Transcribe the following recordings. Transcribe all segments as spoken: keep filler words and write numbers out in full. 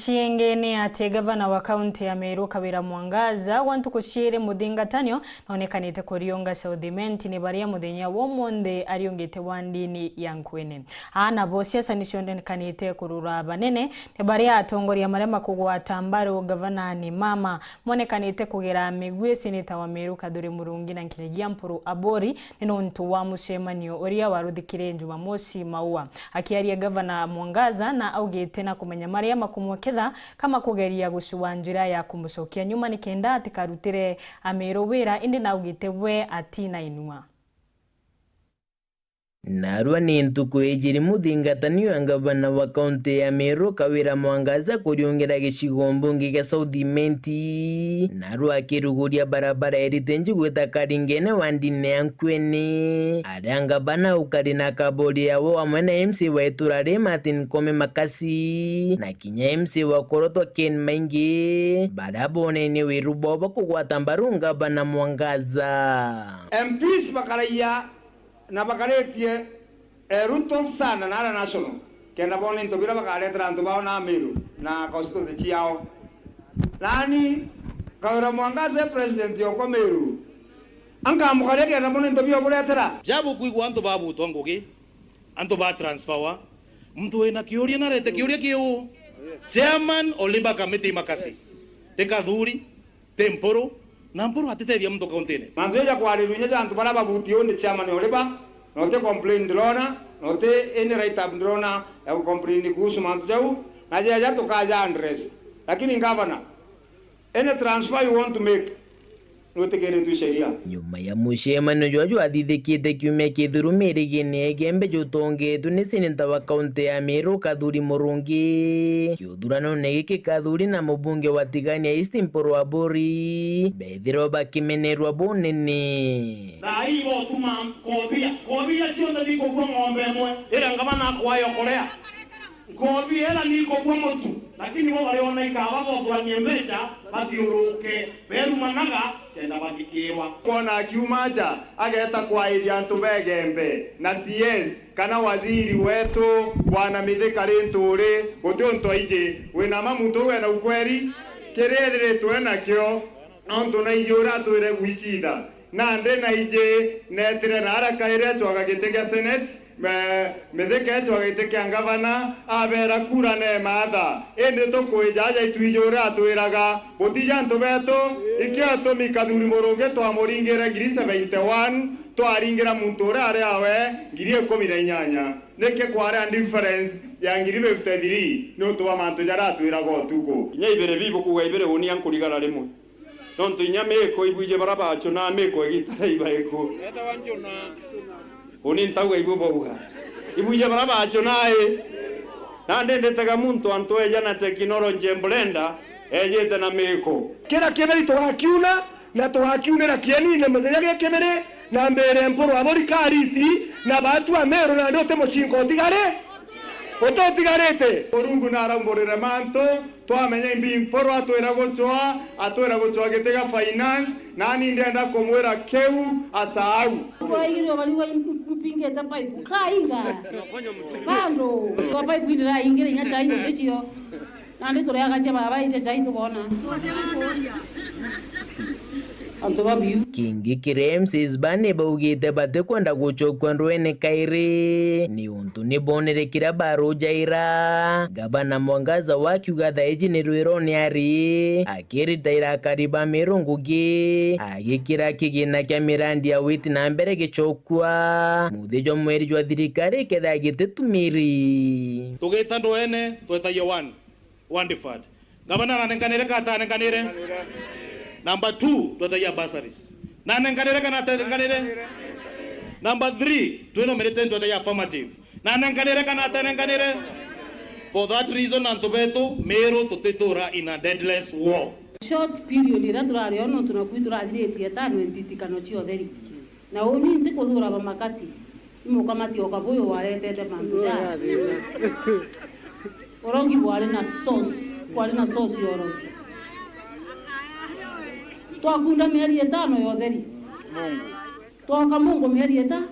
Ciingi ni ati gavana wa kaunti ya Meru Kawira Mwangaza gwa ntuku ciiri muthingatanio noonekanite kuriunga South Imenti ni baria muthenya wa umunthi ariungite wandini ya Nkwene. Aa nabo siasa nicionekanite kurura banene ni baria atongoria maria makugwata mbaru gavana ni mama monekanite kugera migwi seneta wa Meru Kathuri Murungi na nkinyagia Mpuru Aburi ni nontu wa mucemanio uria waruthikire Jumamosi Maua. Akiaria gavana Mwangaza na augite na kumenya maria makumweketha kama kugeria gucua njira ya kumucokia nyuma nikenda atikarutire Ameru wira, indi naugite we atinainua. Narua ni ntuku ijiri muthingatanio ya ngavana wa kaunti ya Meru Kawira Mwangaza kuriungira gicigo mbunge gia South Imenti, narua akiruguria barabara erite njugu ita Karingene wandini ya Nkwene, aria ngavana ukari na kaburi yawe amwe na M C wa itura ri Martin Kome Makasi na kinya M C wa Korotwa Ken Maingi, baria bonenie wiru bwao bwa kugwata mbaru ngavana Mwangaza. M Ps bakaraia na bakaritie, eh, Ruto sana na aria National, kenda boone into biria bakaretera antu bao na Meru na constituency ciao. Nani Kawira Mwangaza, president yokwa Meru, ankamukaria kenda boone into bio buretera. Jabu kwigua antu babutwa ngugi, antu ba transferwa. Muntu wina kiuria narete kiuria kiu. Chairman o Labour Committee Makasi, ti Kathuri, ti Mpuru, na Mpuru atitethia muntu kauntine. Mantu jaja kwarirua inya ja antu baria babuti uu ni chairman o Labour, na uti complain ndirona, na uti any write up ndirona ya gucomplain kuhusu mantu jau, na jaja tukaja address. Lakini ngavana, any transfer you want to make, nutikiritwe sheria. Nyuma ya mucemanio jwa jwathithikite kiumia kithiru mirigini ya Igembe jutongetwe ni seneta wa kaunti ya Meru Kathuri Murungi, kiuthuranone giki Kathuri na mubunge wa Tigania East Mpuru Aburi bethirwa bakimenerwa bunene. Thaa ii botuma nkobia, nkobia cionthe nikugua ng'ombe imwe, iria ngavana akwaya kuria. Nkobi ela nikobua mutu, lakini bo bariona ikaba bothuranie mbeca, bathiuruke, berumanaga, kenda bathikirwa. Kwona akiuma aja, ageta kwairia antu begembe, na C S, kana waziri wetu, bwana Mithika Linturi, guti untu aiji, wina ma muntu uu ena ukweri? Kiria ethiritwe nakio, nontu naiji uria atwire gwicitha. Nandi naiji netire na ara kairi acwaga giti gia Senate, me-, Mithika ecwaga giti kia ngavana, abera kura ne maatha. Indi tukwija aja itwiji uria atwiraga, butiji antu betu, ikio atumi Kathuri Murungi twamuringire ngiri seventy one, twaringira muntu uria ari awe ngiri ikumi na inyanya. Niki kwari a difference ya ngiri fifty three niuntu bwa mantu jaria atwiraga utuku? Inya ibere bibu kuga ibere unia nkurigara rimwe. Nontu inya miko ibwije bara bachunaa miko igita ria ibaiku. Uni ntauga ibwe bauga. Ibwije bara bachunaa i. Nandi nditega muntu antu eja na technology blender ejite na miko. Kira kibiri tugakiuna na tugakiunira kienine muthenya gi kibiri na mbere Mpuru Aburi kariti na batu a Meru nandi uti mucinko utigari. Ututigarite. Murungu naraumburire mantu. Twamenya imbi Mpuru atwira gucwa, atwira gucwa giti gia finance, nani ndienda kumwira kiu asaau. Twaigirwe barigwa impingite pipe, kainga. Bando, kwa pipe indiraingire inya chai nticio. Nandi turiagacia baba icio chai tukona. Antu babiu. Kingi kiria M Cs bane baugite batikwenda gucokua ndwene kairi, ni untu ni bonere kiria barujaira. Gavana Mwangaza wakiuga thaiji ni rwirone ari, akiritaira akari ba Meru ngugi, agikira kigina kia mirandi ya witi na mbere gicokua, muthia jwa mweri jwa thirikari kethira gititumiri. Tugita ndwene, twetagia one. Wandiford. Gavana ananenkanire ka atanenkanire? Number two, twetagia bursaries. Nanenkanire kana atanenkanire? Number three, twinomerete twetagia affirmative. Nanenkanire kana atanenkanire? For that reason, antu betu, Meru tutitura in a deadless war. Short period iria turario nontu naku turathiritie tano ntitikano cia utheri. Na uni ntikuthuura bamakasi, ni mukamati o Kabuyu waretete mantu jaa. Urogi bwari na source, kwari na source ya urogi. Twakunda mieri itano ya utheri. Twoka Mungu mieri ita-,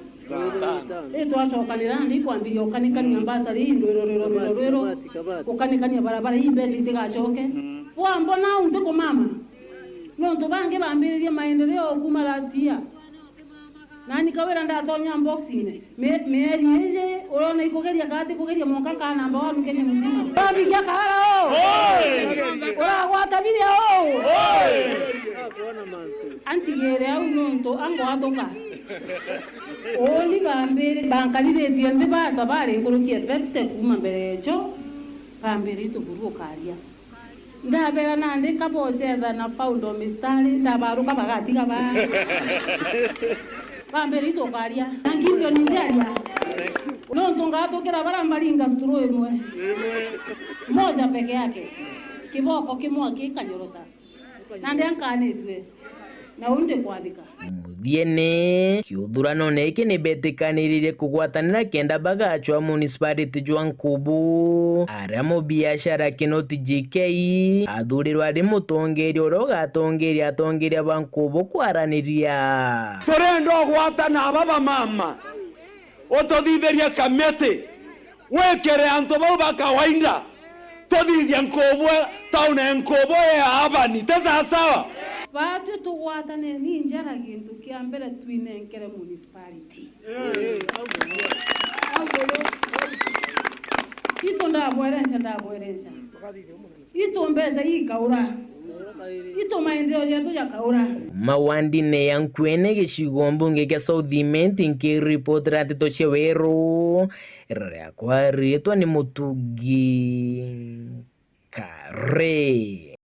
Ri twacokanira ndi kwambiria ukanikania mbasari ii ndwiro rwiro rwiro rwiro, ukanikania barabara ii mbeca itigacoke. Wambona au ntikumama, nontu bangi bambiririe maendeleo kuma last year. Nani kawira ndatonya boxine. Me-, mieri iji, urona ikugeria kana tikugeria, mwanka nkaa number one Kenya mzima. Wabigia Kaara o! Uragwata biria o! Antigire au nontu angwatuka. Uni bambiri, bankariritie nthi basa bari nkuruki ya Pepsi kuma mbere echo, bambiri tuburu ukaria. Ndabera nandi kabocetha na faundo mistari, ndabaruka bagatiga ba. Bambere itukaria. Na Gideon ndiaria. Nontu ngatukira bara mbaringa sturu imwe. Moja peke yake. Kiboko kimwe akikanyorosa. Nandi ankanitue. Na undi kwathika. Muthiene, kiuthuranone giki ni betikaniririe kugwatanira kenda bagacwa municipality jwa Nkubu, aria mubiashara Kinoti J K athurirwe ari mutongeria uria ugatongeria atongeria ba Nkubu kwaraniria. Turenda ugwatana aba bamama, ututhithirie kamiti. Wikire antu bau ba kawaida, tuthithie Nkubu, taune Nkubu ya abani, ti sawasawa? Baatwi tugwatane ni njara gintu kia mbere twinenkere municipality. Itu ndabwerenca, ndabwerenca. Itu mbeca ikaura. Itu maendeleo jetu jakaura. Mawandine ya Nkwene gicigo mbunge kia South Imenti nkiripotera nteto cia weru. Riakwa riitwa ni Mutugi Kare.